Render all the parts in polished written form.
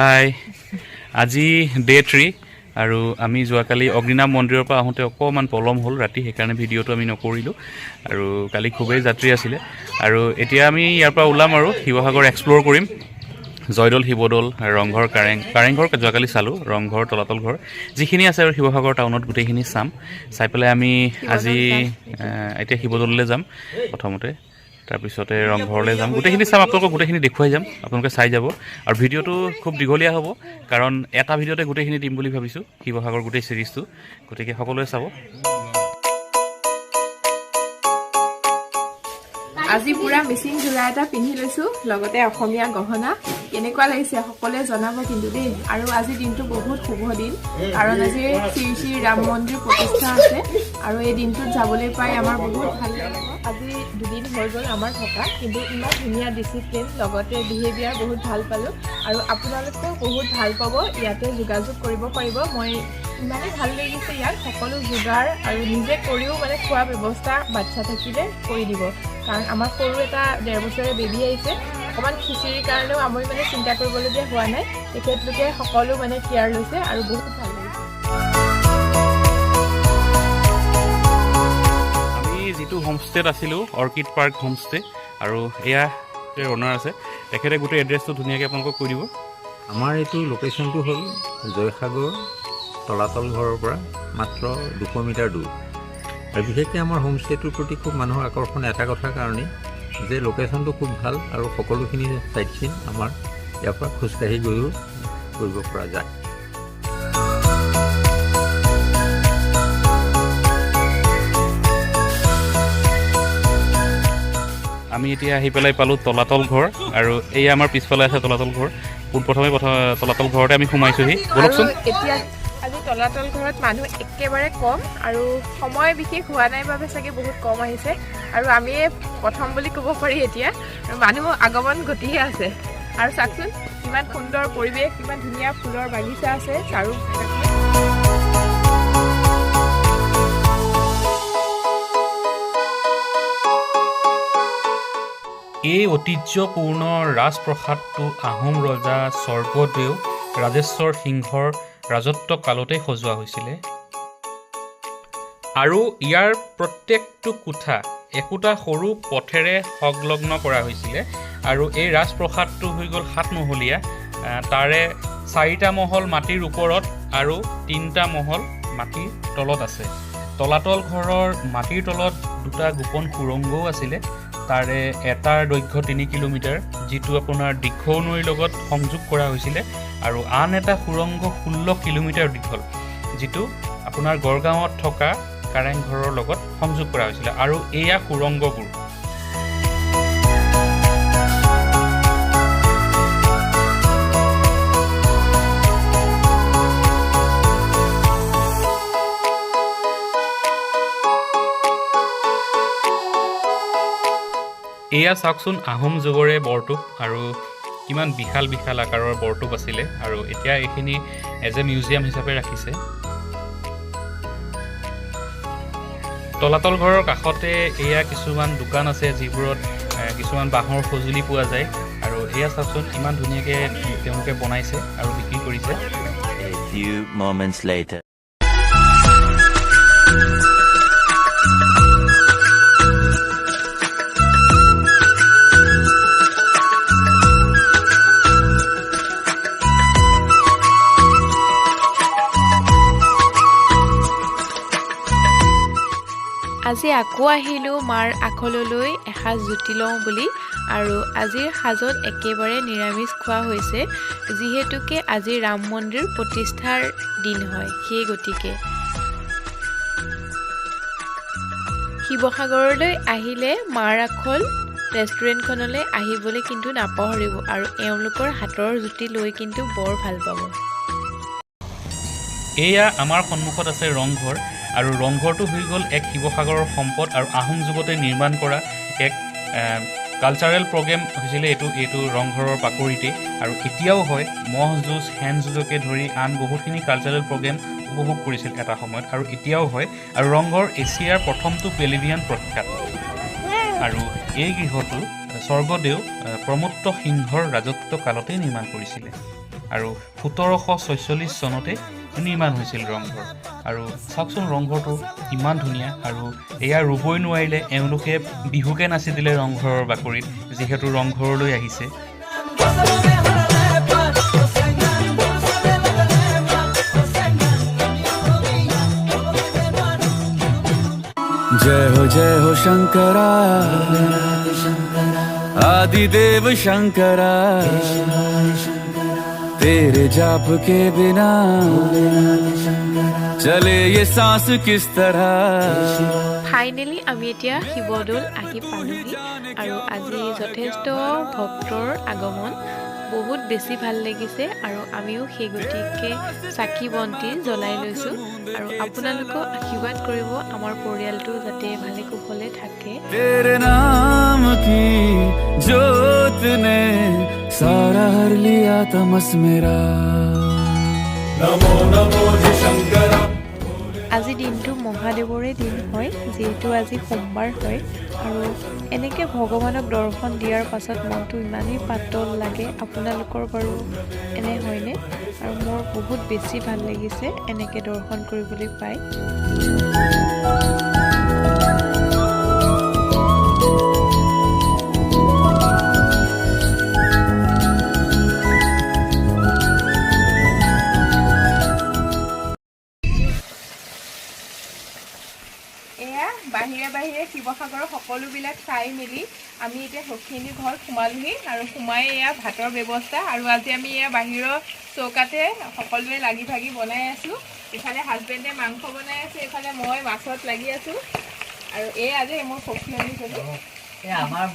হাই, আজি ডে 3 আৰু আমি যোৱাকালি অগ্নিনাভ মন্দিৰৰ পৰা আহোঁতে অকণমান পলম হ'ল ৰাতি, সেইকাৰণে ভিডিঅ'টো আমি নকৰিলোঁ। আৰু কালি খুবেই যাত্ৰী আছিলে। আৰু এতিয়া আমি ইয়াৰ পৰা ওলাম আৰু শিৱসাগৰ এক্সপ্ল'ৰ কৰিম। জয়দৌল, শিৱদৌল, ৰংঘৰ, কাৰেংঘৰ যোৱাকালি চালোঁ, ৰংঘৰ, তলাতল ঘৰ যিখিনি আছে আৰু শিৱসাগৰ টাউনত গোটেইখিনি চাম। চাই পেলাই আমি আজি এতিয়া শিৱদৌললৈ যাম প্ৰথমতে, তাৰপিছতে ৰংঘৰলৈ যাম। গোটেইখিনি চাম, আপোনালোকক গোটেইখিনি দেখুৱাই যাম, আপোনালোকে চাই যাব। আৰু ভিডিঅ'টো খুব দীঘলীয়া হ'ব, কাৰণ এটা ভিডিঅ'তে গোটেইখিনি দিম বুলি ভাবিছোঁ, শিৱসাগৰ গোটেই ছিৰিজটো। গতিকে সকলোৱে চাব। আজি পুৰা মিচিং যোৰা এটা পিন্ধি লৈছো, লগতে অসমীয়া গহনা। কেনেকুৱা লাগিছে সকলোৱে জনাব কিন্তু দেই। আৰু আজি দিনটো বহুত শুভ দিন, কাৰণ আজি শ্ৰী শ্ৰী ৰাম মন্দিৰ প্ৰতিষ্ঠা আছে আৰু এই দিনটোত যাবলৈ পাই আমাৰ বহুত ভাল লাগিব। আজি দুদিন হৈ গ'ল আমাৰ থকা, কিন্তু ইমান ধুনীয়া ডিচিপ্লিন, লগতে বিহেভিয়াৰ বহুত ভাল পালোঁ। আৰু আপোনালোকেও বহুত ভাল পাব, ইয়াতে যোগাযোগ কৰিব পাৰিব। মই ইমানেই ভাল লাগিছে ইয়াত, সকলো যোগাৰ আৰু নিজে কৰিও মানে খোৱা ব্যৱস্থা বাচ্ছা থাকিলে কৰি দিব। কাৰণ আমাৰ সৰু এটা 1.5 বছৰীয়া বেবী আহিছে, অকণমান খিচিৰিৰ কাৰণেও আমি মানে চিন্তা কৰিবলগীয়া হোৱা নাই। তেখেতলোকে সকলো মানে কেয়াৰ লৈছে আৰু বহুত ভাল লাগিছে। আমি যিটো হোমষ্টেত আছিলোঁ, অৰ্কিড পাৰ্ক হোমষ্টে, আৰু এয়া অ'নাৰ আছে, তেখেতে গোটেই এড্ৰেছটো ধুনীয়াকৈ আপোনালোকক কৈ দিব। আমাৰ এইটো লোকেশ্যনটো হ'ল জয়সাগৰ তলাতল ঘৰৰ পৰা মাত্ৰ 200 মিটাৰ দূৰ। আৰু বিশেষকৈ আমাৰ হোমষ্টেটোৰ প্ৰতি খুব মানুহৰ আকৰ্ষণ এটা কথাৰ কাৰণেই যে লোকেশ্যনটো খুব ভাল আৰু সকলোখিনি চাইট চিন আমাৰ ইয়াৰ পৰা খোজকাঢ়ি গৈও কৰিব পৰা যায়। আমি এতিয়া আহি পেলাই পালোঁ তলাতল ঘৰ, আৰু এয়া আমাৰ পিছফালে আছে তলাতল ঘৰ। পোনপ্ৰথমে প্ৰথম তলাতল ঘৰতে আমি সোমাইছোঁহি, ব'লকচোন। আৰু এতিয়া আজি তলাতল ঘৰত মানুহ একেবাৰে কম আৰু সময় বিশেষ হোৱা নাই বাবে চাগে বহুত কম আহিছে। আৰু আমিয়ে প্ৰথম বুলি ক'ব পাৰি এতিয়া, আৰু মানুহ আগমন ঘটিহে আছে। আৰু চাওকচোন কিমান সুন্দৰ পৰিৱেশ, কিমান ধুনীয়া ফুলৰ বাগিচা আছে চাৰিওফালে। এই ঐতিহ্যপূৰ্ণ ৰাজপ্ৰসাদটো আহোম ৰজা স্বৰ্গদেউ ৰাজেশ্বৰ সিংহৰ ৰাজত্ব কালতেই সজোৱা হৈছিলে। আৰু ইয়াৰ প্ৰত্যেকটো কোঠা একোটা সৰু পথেৰে সংলগ্ন কৰা হৈছিলে। আৰু এই ৰাজপ্ৰসাদটো হৈ গ'ল 7মহলীয়া, তাৰে 4টা মহল মাটিৰ ওপৰত আৰু 3টা মহল মাটিৰ তলত আছে। তলাতল ঘৰৰ মাটিৰ তলত দুটা গোপন সুৰংগও আছিলে, তাৰে এটাৰ দৈৰ্ঘ্য 3 কিলোমিটাৰ, যিটো আপোনাৰ দিখৌ নৈৰ লগত সংযোগ কৰা হৈছিলে, আৰু আন এটা সুৰংগ 16 কিলোমিটাৰ দীঘল, যিটো আপোনাৰ গড়গাঁৱত থকা কাৰেংঘৰৰ লগত সংযোগ কৰা হৈছিলে। আৰু এয়া সুৰংগবোৰ। এয়া চাওকচোন আহোম যুগৰে বৰটোপ, আৰু কিমান বিশাল বিশাল আকাৰৰ বৰটোপ আছিলে। আৰু এতিয়া এইখিনি এজ এ মিউজিয়াম হিচাপে ৰাখিছে। তলাতল ঘৰৰ কাষতে এয়া কিছুমান দোকান আছে, যিবোৰত কিছুমান বাঁহৰ সঁজুলি পোৱা যায়। আৰু এয়া চাওকচোন ইমান ধুনীয়াকৈ তেওঁলোকে বনাইছে আৰু বিক্ৰী কৰিছে। A few moments later. আজি আকৌ আহিলোঁ মাৰ আখললৈ এসাঁজ জুতি লওঁ বুলি। আৰু আজিৰ সাজত একেবাৰে নিৰামিষ খোৱা হৈছে, যিহেতুকে আজি ৰাম মন্দিৰ প্ৰতিষ্ঠাৰ দিন হয়, সেই গতিকে শিৱসাগৰলৈ আহিলে মাৰ আখল ৰেষ্টুৰেণ্টখনলৈ আহিবলৈ কিন্তু নাপাহৰিব। আৰু এওঁলোকৰ হাতৰ জুতি লৈ কিন্তু বৰ ভাল পাব। এয়া আমাৰ সন্মুখত আছে ৰংঘৰ, আৰু ৰংঘৰটো হৈ গ'ল এক শিৱসাগৰৰ সম্পদ আৰু আহোম যুগতে নিৰ্মাণ কৰা এক কালচাৰেল প্ৰগ্ৰেম হৈছিলে এইটো ৰংঘৰৰ বাকৰিতেই। আৰু এতিয়াও হয়, ম'হ যুঁজ, শেন যুঁজকে ধৰি আন বহুতখিনি কালচাৰেল প্ৰগ্ৰেম উপভোগ কৰিছিল এটা সময়ত, আৰু এতিয়াও হয়। আৰু ৰংঘৰ এছিয়াৰ প্ৰথমটো পেভিলিয়ন প্ৰখ্যাত। আৰু এই গৃহটো স্বৰ্গদেউ প্ৰমত্ত সিংহৰ ৰাজত্ব কালতেই নিৰ্মাণ কৰিছিলে। আৰু 1746 চনতে নিৰ্মাণ হৈছিল ৰংঘৰ। আৰু চাওকচোন ৰংঘৰটো ইমান ধুনীয়া। আৰু এয়া ৰুবই নোৱাৰিলে, এওঁলোকে বিহুকে নাচি দিলে ৰংঘৰৰ বাকৰিত, যিহেতু ৰংঘৰলৈ আহিছে। जय हो शंकरा, आदिदेव शंकरा, तेरे जाप के बिना चले ये सांस किस तरह। ফাইনেলি আমি এতিয়া শিৱদৌল আহি পালোহি আৰু আজি যথেষ্ট ভক্তৰ আগমন, বহুত বেছি ভাল লাগিছে। আৰু আমিও সেই গতিকে চাকি বন্তি জ্বলাই লৈছোঁ আৰু আপোনালোকেও আশীৰ্বাদ কৰিব আমাৰ পৰিয়ালটো যাতে ভালে কুশলে থাকে। तेरे नाम की ज्योत ने सारा हर लिया तमस मेरा। আজি দিনটো মহাদেৱৰে দিন হয়, যিহেতু আজি সোমবাৰ হয়। আৰু এনেকৈ ভগৱানক দৰ্শন দিয়াৰ পাছত মনটো ইমানেই পাতল লাগে। আপোনালোকৰ বাৰু এনে হয়নে? আৰু মোৰ বহুত বেছি ভাল লাগিছে এনেকৈ দৰ্শন কৰিবলৈ পাই। এয়া বাহিৰে বাহিৰে শিৱসাগৰৰ সকলোবিলাক চাই মেলি আমি এতিয়া সখিনীৰ ঘৰত সোমালোহি আৰু সোমাই এয়া ভাতৰ ব্যৱস্থা। আৰু আজি আমি এয়া বাহিৰৰ চৌকাতে সকলোৱে লাগি ভাগি বনাই আছোঁ। ইফালে হাজবেণ্ডে মাংস বনাই আছে, এইফালে মই মাছত লাগি আছোঁ। আৰু এয়া যে মোৰ সখিয়নীজনী। এই আমাৰ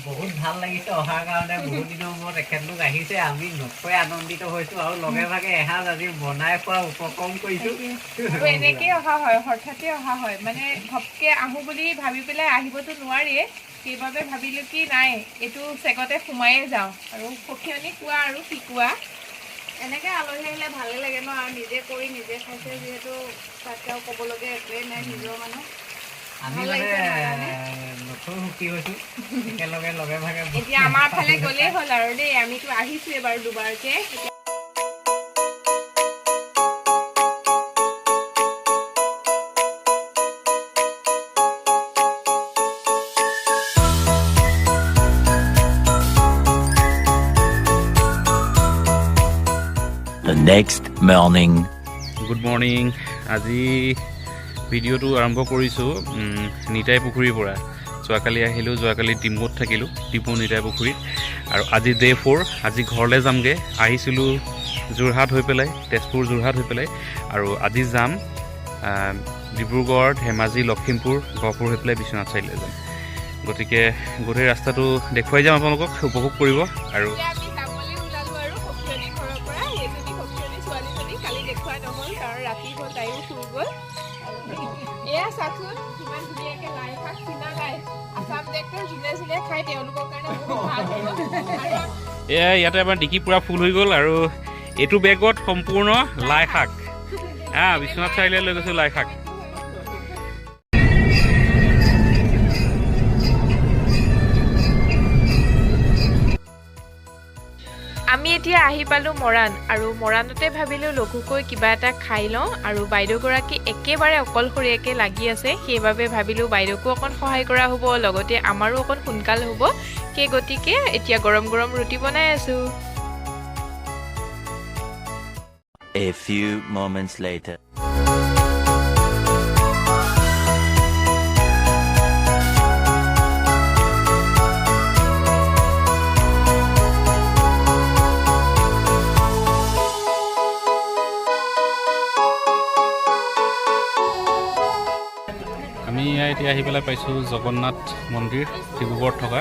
বহুত ভাল লাগিছে অহাৰ কাৰণে, বহুত দিনৰ মূৰত এখেতলোক আহিছে, আমি নথৈ আনন্দিত হৈছোঁ আৰু লগে ভাগে এসাঁজ আজি বনাই খোৱা উপক্ৰম কৰিছোঁ। আৰু এনেকেই অহা হয়, হঠাতে অহা হয়, মানে ঘপকে আহোঁ বুলি ভাবি পেলাই আহিবতো নোৱাৰিয়ে, সেইবাবে ভাবিলোঁ কি নাই এইটো চেগতে সোমায়ে যাওঁ। আৰু সখিয়নী কোৱা আৰু কি কোৱা? এনেকে আলহী আহিলে ভালে লাগে ন, আৰু নিজে কৰি নিজে খাইছে যিহেতু তাতকে আৰু ক'বলগীয়া একোৱেই নাই, নিজৰ মানুহ। আমি মানে নথৈ সুখী হৈছোঁ একেলগে লগে ভাগে। এতিয়া আমাৰ ফালে গ'লেই হ'ল আৰু দেই, আমিতো আহিছোৱে বাৰু দুবাৰকে। The next morning. Good morning. আজি ভিডিঅ'টো আৰম্ভ কৰিছোঁ নিতাই পুখুৰীৰ পৰা। যোৱাকালি আহিলোঁ, যোৱাকালি ডিমৌত থাকিলোঁ, ডিমৌ নিতাই পুখুৰীত। আৰু আজি ডে 4, আজি ঘৰলৈ যামগৈ। আহিছিলোঁ যোৰহাট হৈ পেলাই, তেজপুৰ যোৰহাট হৈ পেলাই, আৰু আজি যাম ডিব্ৰুগড়, ধেমাজি, লখিমপুৰ, গহপুৰ হৈ পেলাই বিশ্বনাথ চাৰিআলিলৈ যাম। গতিকে গোটেই ৰাস্তাটো দেখুৱাই যাম আপোনালোকক, উপভোগ কৰিব। আৰু এতিয়া আমি যাবলৈ ওলালো আৰু সখিয়নী ঘৰৰ পৰা। সেইজনী সখিয়নী ছোৱালীজনী কালি দেখুওৱা নহ'ল, কাৰণ ৰাতি হ'ল, তাইও শুই গ'ল। এয়া চাওকচোন কিমান ধুনীয়াকে লাই শাক, কিনা লাই। আছাম ট্ৰেক্টৰ যোনে যোনে খায় তেওঁলোকৰ কাৰণে বহুত ভাল হ'ব। আৰু এয়া ইয়াতে আমাৰ ডিকি পূৰা ফুল হৈ গ'ল আৰু এইটো বেগত সম্পূৰ্ণ লাই শাক। হা, বিশ্বনাথ চাৰিআলিলৈ লৈ গৈছোঁ লাই শাক। আমি এতিয়া আহি পালোঁ মৰাণ আৰু মৰাণতে ভাবিলোঁ লঘুকৈ কিবা এটা খাই লওঁ। আৰু বাইদেউগৰাকী একেবাৰে অকলশৰীয়াকৈ লাগি আছে, সেইবাবে ভাবিলোঁ বাইদেউকো অকণ সহায় কৰা হ'ব, লগতে আমাৰো অকণ সোনকাল হ'ব। সেই গতিকে এতিয়া গৰম গৰম ৰুটি বনাই আছোঁ। A few moments later. আমি এতিয়া আহি পেলাই পাইছোঁ জগন্নাথ মন্দিৰ, ডিব্ৰুগড়ত থকা,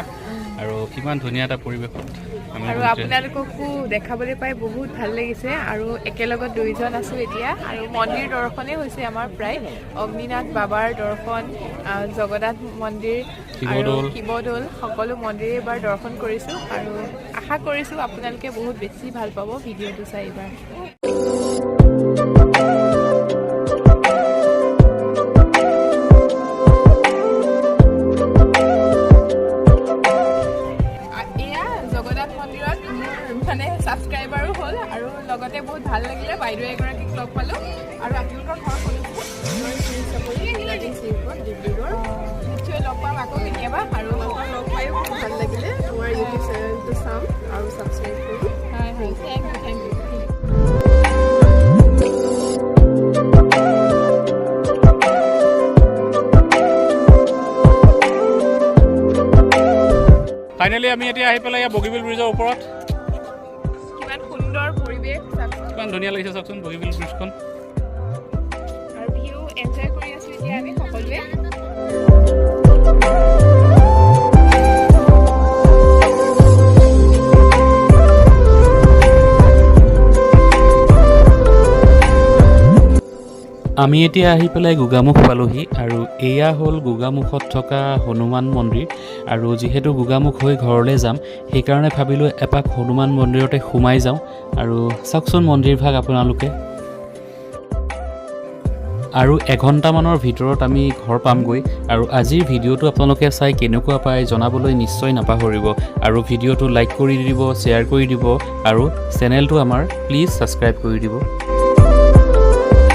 আৰু কিমান ধুনীয়া এটা পৰিৱেশত আমি আৰু আপোনালোককো দেখাবলৈ পাই বহুত ভাল লাগিছে। আৰু একেলগত দুইজন আছোঁ এতিয়া আৰু মন্দিৰ দৰ্শনেই হৈছে আমাৰ প্ৰায়, অগ্নিনাথ বাবাৰ দৰ্শন, জগন্নাথ মন্দিৰ আৰু শিৱদৌল। শিৱদৌল, সকলো মন্দিৰেই এবাৰ দৰ্শন কৰিছোঁ। আৰু আশা কৰিছোঁ আপোনালোকে বহুত বেছি ভাল পাব ভিডিঅ'টো চাই এইবাৰ। এয়া জগন্নাথ মন্দিৰত মোৰ মানে ছাবস্ক্ৰাইবাৰো হ'ল আৰু বহুত ভাল লাগিলে। বাইদেউ এগৰাকীক লগ পালোঁ। আৰু আপোনালোকৰ ঘৰ ক'লৈকো? ডিব্ৰুগড়। নিশ্চয় লগ পাম আকৌ কেতিয়াবা। আৰু লগ পায়ো খুব ভাল লাগিলে। তোমাৰ ইউটিউব চেনেলটো চাম আৰু ছাবস্ক্ৰাইব কৰিম। হয় হয়, thank U, thank U. Finally আমি এতিয়া আহি পেলাই ইয়াত বগীবিল ব্ৰিজৰ ওপৰত। কিমান সুন্দৰ পৰিৱেশ চাওকচোন। কিমান ধুনীয়া লাগিছে চাওকচোন বগীবিল ব্ৰিজখন। আৰু ভিউ এনজয় কৰি আছোঁ এতিয়া আমি সকলোৱে। আমি এতিয়া আহি পেলাই গোগামুখ পালোহি আৰু এয়া হ'ল গোগামুখত থকা হনুমান মন্দিৰ। আৰু যিহেতু গোগামুখ হৈ ঘৰলৈ যাম, সেইকাৰণে ভাবিলোঁ এপাক হনুমান মন্দিৰতে সোমাই যাওঁ। আৰু চাওকচোন মন্দিৰভাগ আপোনালোকে। আৰু এঘণ্টামানৰ ভিতৰত আমি ঘৰ পামগৈ। আৰু আজিৰ ভিডিঅ'টো আপোনালোকে চাই কেনেকুৱা পায় জনাবলৈ নিশ্চয় নাপাহৰিব। আৰু ভিডিঅ'টো লাইক কৰি দিব, শ্বেয়াৰ কৰি দিব আৰু চেনেলটো আমাৰ প্লিজ ছাবস্ক্ৰাইব কৰি দিব।